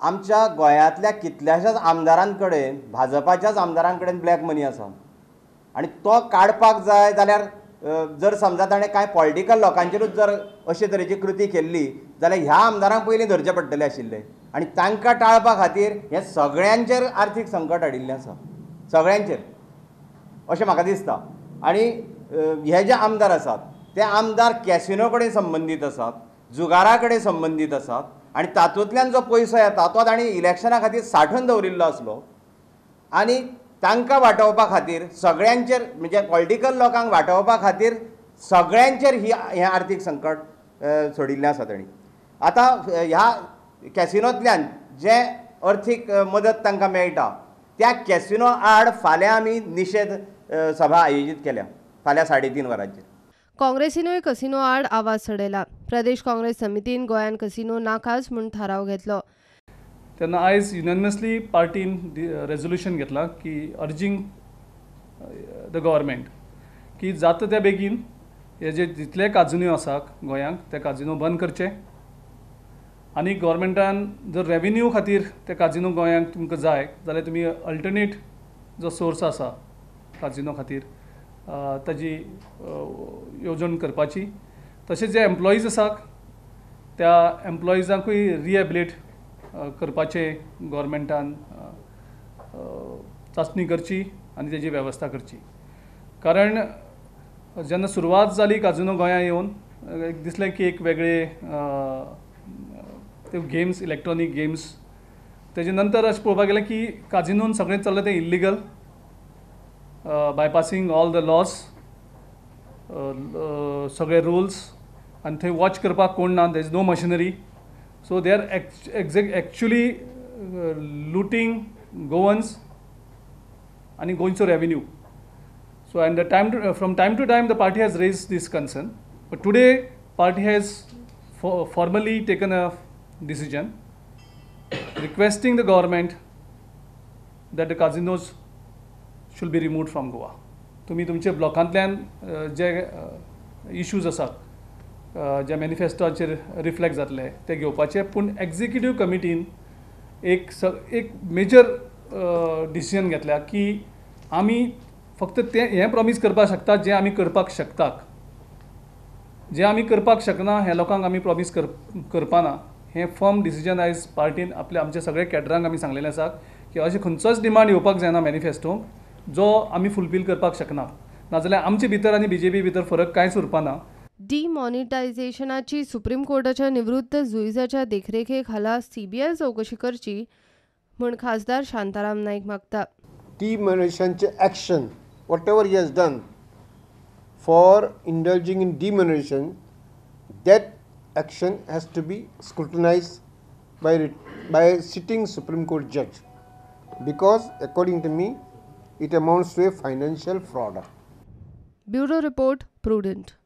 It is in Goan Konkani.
आमच्या गोंयांतल्या कितल्याशाच आमदारां कडेन, भाजपाच्याच आमदारां कडेन ब्लॅक मनी आसा आनी तो काडपाक जाय जाल्यार जर समजा ताणें कांय पॉलिटिकल लोकांचेरूच जर अशे तरेची कृती केल्ली जाल्यार ह्या आमदारांक पयलीं धरचे पडटले आशिल्ले आनी तांकां टाळपा खातीर हें सगळ्यांचेर आर्थीक संकट हाडिल्लें आसा सगळ्यांचेर, अशें म्हाका दिसता. आनी हे जे आमदार आसात ते आमदार कॅसिनो कडेन संबंदीत आसात, जुगारा कडेन संबंदीत आसात आनी तातूंतल्यान जो पयसो येता तो तांणी इलेक्शना खातीर सांठोवन दवरिल्लो आसलो आनी तांकां वाटोवपा खातीर सगळ्यांचेर, म्हणजे पॉलिटिकल लोकांक वाटोवपा खातीर सगळ्यांचेर ही हें आर्थीक संकट सोडिल्लें आसा तांणी. आतां ह्या कॅसिनोंतल्यान जे अर्थीक मदत तांकां मेळटा त्या कॅसिनो आड फाल्यां आमी निशेध सभा आयोजीत केल्या फाल्यां 3:30 वरांचेर. काँग्रेसीनूय कसिनो आड आवाज चडयला. प्रदेश काँग्रेस समितीन गोंयान कसिनो नाकाच म्हूण थाराव घेतलो. तेन्ना आयज युनॅनिमसली पार्टीन रेजोल्युशन घेतलां की अर्जींग the government की जाता त्या बेगीन हे जे जितले काजिनो आसा गोंयांक ते काजिनो बंद करचे आनी गव्हर्मेंटान जर रेवेन्यू खातीर ते काजिनो गोंयांक तुमकां जाय जाल्यार तुमी अल्टरनेट जो सोर्स आसा काजिनो खातीर ताजी येवजण करपाची. तशेंच जे एम्प्लॉईज आसात त्या एम्प्लॉईजांकूय रिहेबिलिट करपाचे गव्हर्मेंटान चांचणी करची आनी तेजी वेवस्था करची. कारण जेन्ना सुरवात जाली काजिनो गोंयांत येवन एक दिसलें की एक वेगळे त्यो गेम्स, इलेक्ट्रॉनीक गेम्स, तेजे नंतर अशें पळोवपाक गेलें की काजिनोन सगळें चल्लां तें illegal, bypassing all the laws, सगळे रुल्स, आनी थंय वॉच करपाक कोण ना, there is no machinery. So they are actually looting Goans आनी गोंयचो revenue. So and the time to from time to time the party has raise this concern, but today party has formally taken a decision requesting the government that the casinos should be removed from Goa. तुमी तुमचे ब्लॉकांतल्यान जे इश्यूज आसात जे मॅनिफेस्टोचेर रिफ्लेक्ट जातले ते घेवपाचे, पूण एक्झिक्युटीव कमिटीन एक मेजर डिसिजन घेतल्या की आमी फक्त तें हें प्रॉमीस करपाक शकतात जें आमी करपाक शकतात, जें आमी करपाक शकना हें लोकांक आमी प्रॉमीस करपाना. हें फर्म डिसिजन आयज पार्टीन आपल्या आमच्या सगळ्या कॅडरांक आमी सांगलेलें आसा की अशें खंयचोच डिमांड येवपाक जायना मॅनिफेस्टोंक जो आमी फुलफील करपाक शकना, नाजाल्यार आमचे भितर आनी बीजेपी भितर फरक कांयच उरपाना. डिमॉनिटायझेशनाची सुप्रीम कोर्टाच्या निवृत्त जुईजाच्या देखरेखे खाला सीबीआय चौकशी करची म्हूण खासदार शांताराम नाईक मागता. डिमॉनिटायझेशनचे action, whatever he has done for indulging in demonetisation, that action has to be scrutinised by sitting Supreme Court judge, because according to me it amounts to a financial fraud. Bureau report, Prudent.